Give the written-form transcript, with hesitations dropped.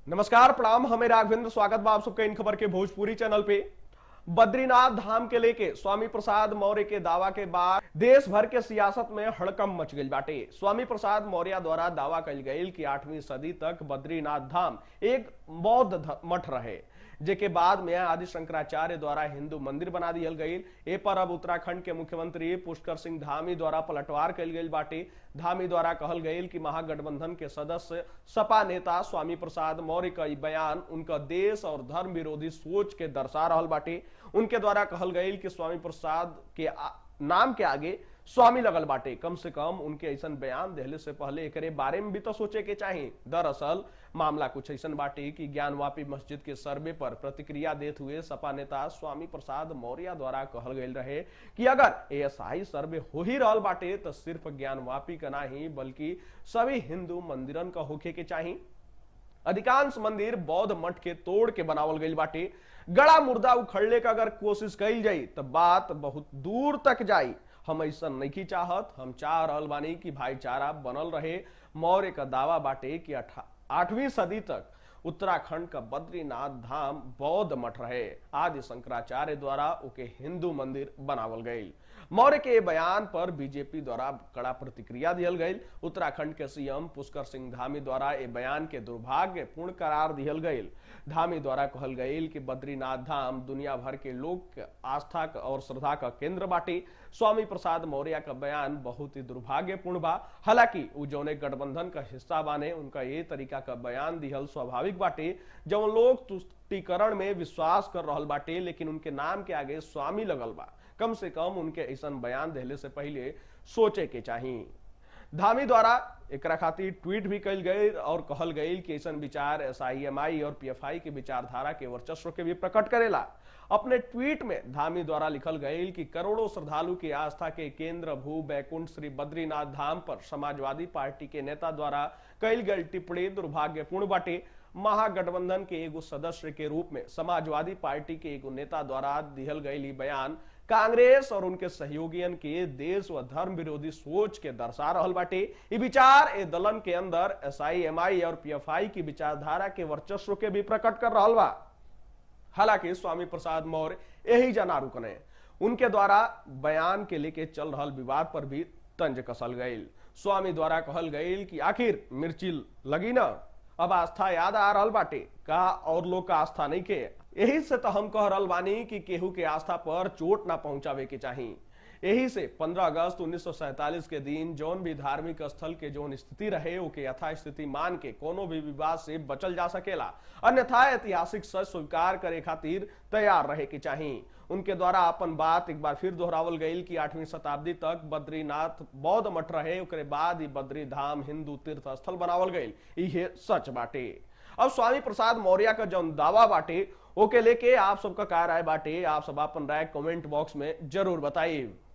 नमस्कार, प्रणाम। हमें राघवेंद्र, स्वागत बा आप सबका इन खबर के भोजपुरी चैनल पे। बद्रीनाथ धाम के लेके स्वामी प्रसाद मौर्य के दावा के बाद देश भर के सियासत में हड़कंप मच गई बाटे। स्वामी प्रसाद मौर्य द्वारा दावा कल गई कि 8वीं सदी तक बद्रीनाथ धाम एक बौद्ध मठ रहे, जेके बाद में आदि शंकराचार्य द्वारा हिंदू मंदिर बना दियल गई। ए पर अब उत्तराखंड के मुख्यमंत्री पुष्कर सिंह धामी द्वारा पलटवार कल गई बाटे। धामी द्वारा कहल गई कि महागठबंधन के सदस्य सपा नेता स्वामी प्रसाद मौर्य का ई बयान उनका देश और धर्म विरोधी सोच के दर्शा रहल बाटे। उनके द्वारा कहल गई कि स्वामी प्रसाद के नाम के आगे स्वामी लगल बाटे, कम से कम उनके ऐसन बयान देहले से पहले एकरे बारे में भी तो सोचे के चाही। दरअसल मामला कुछ ऐसन बाटे कि ज्ञानवापी मस्जिद के सर्वे पर प्रतिक्रिया देते हुए सपा नेता स्वामी प्रसाद मौर्य द्वारा कहल गई रहे कि अगर एएसआई सर्वे हो ही रहल बाटे तो सिर्फ ज्ञानवापी का नहीं, बल्कि सभी हिंदू मंदिरन का होखे के चाही। अधिकांश मंदिर बौद्ध मठ के तोड़ के बनावल गईल बाटे। गड़ा मुर्दा उखड़ले का अगर कोशिश कईल जाई तो बात बहुत दूर तक जाई। हम ऐसा नहीं चाहत, हम चाह रहल बानी कि भाईचारा बनल रहे। मौर्य का दावा बाटे कि 8वीं सदी तक उत्तराखंड का बद्रीनाथ धाम बौद्ध मठ रहे, आदि शंकराचार्य द्वारा ओके हिंदू मंदिर बनावल गईल। मौर्य के बयान पर बीजेपी द्वारा कड़ा प्रतिक्रिया दियल गईल। उत्तराखंड के सीएम पुष्कर सिंह धामी द्वारा ए बयान के दुर्भाग्यपूर्ण करार दियल गईल। धामी द्वारा कहल गईल कि बद्रीनाथ धाम दुनिया भर के लोग के आस्था और श्रद्धा का केंद्र बाटे। स्वामी प्रसाद मौर्य का बयान बहुत ही दुर्भाग्यपूर्ण बा। हालांकि उ जौने गठबंधन का हिस्सा बाने, उनका ये तरीका का बयान दिहल स्वाभाविक बाटे। जौन लोग तुष्टिकरण में विश्वास कर रहल बाटे, लेकिन उनके नाम के आगे स्वामी लगल बा, कम से कम उनके ऐसन बयान देले से पहले सोचे के चाही। धामी द्वारा एकरा खातिर ट्वीट भी कल गई और कहल गई कि ऐसन विचार एसआईएमआई और पीएफआई के विचारधारा के वर्चस्व के भी प्रकट करेला। अपने ट्वीट में धामी द्वारा लिखल गई कि करोड़ों श्रद्धालु की आस्था के केंद्र भू बैकुंठ श्री बद्रीनाथ धाम पर समाजवादी पार्टी के नेता द्वारा कल गई टिप्पणी दुर्भाग्यपूर्ण बाटे। महागठबंधन के एगो सदस्य के रूप में समाजवादी पार्टी के एगो नेता द्वारा दिहल गई बयान कांग्रेस और उनके सहयोगियन के देश व धर्म विरोधी सोच के दर्शा रहल बाटे। ई विचार ए दलन के अंदर एसआईएमआई और पीएफआई की विचारधारा के वर्चस्व के भी प्रकट कर रहल बा। हालांकि स्वामी प्रसाद मौर्य यही जना रुकने, उनके द्वारा बयान के लेके चल रहल विवाद पर भी तंज कसल गईल। स्वामी द्वारा कहल गईल कि आखिर मिर्ची लगी ना, अब आस्था याद आ रहल बाटे का और लोग का आस्था नहीं के? यही से तो हम कह रहल बानी कि केहू के आस्था पर चोट ना पहुंचावे के चाही। यही से 15 अगस्त 1947 के दिन जौन भी धार्मिक स्थल के जौन स्थिति रहे, ओके यथास्थिति मान के कोनो भी विवाद से बचल जा सकेला, अन्यथा ऐतिहासिक सच स्वीकार करे खातिर तैयार रहे के चाही। उनके द्वारा अपन बात एक बार फिर दोहरावल गई कि 8वीं शताब्दी तक बद्रीनाथ बौद्ध मठ रहे, ओकरे बाद ही बद्री धाम हिंदू तीर्थ स्थल बनावल गई। इहे सच बाटे। अब स्वामी प्रसाद मौर्य का जौन दावा बाटे, ओके लेके आप सबका का राय बाटे? आप सब अपन राय कमेंट बॉक्स में जरूर बताइए।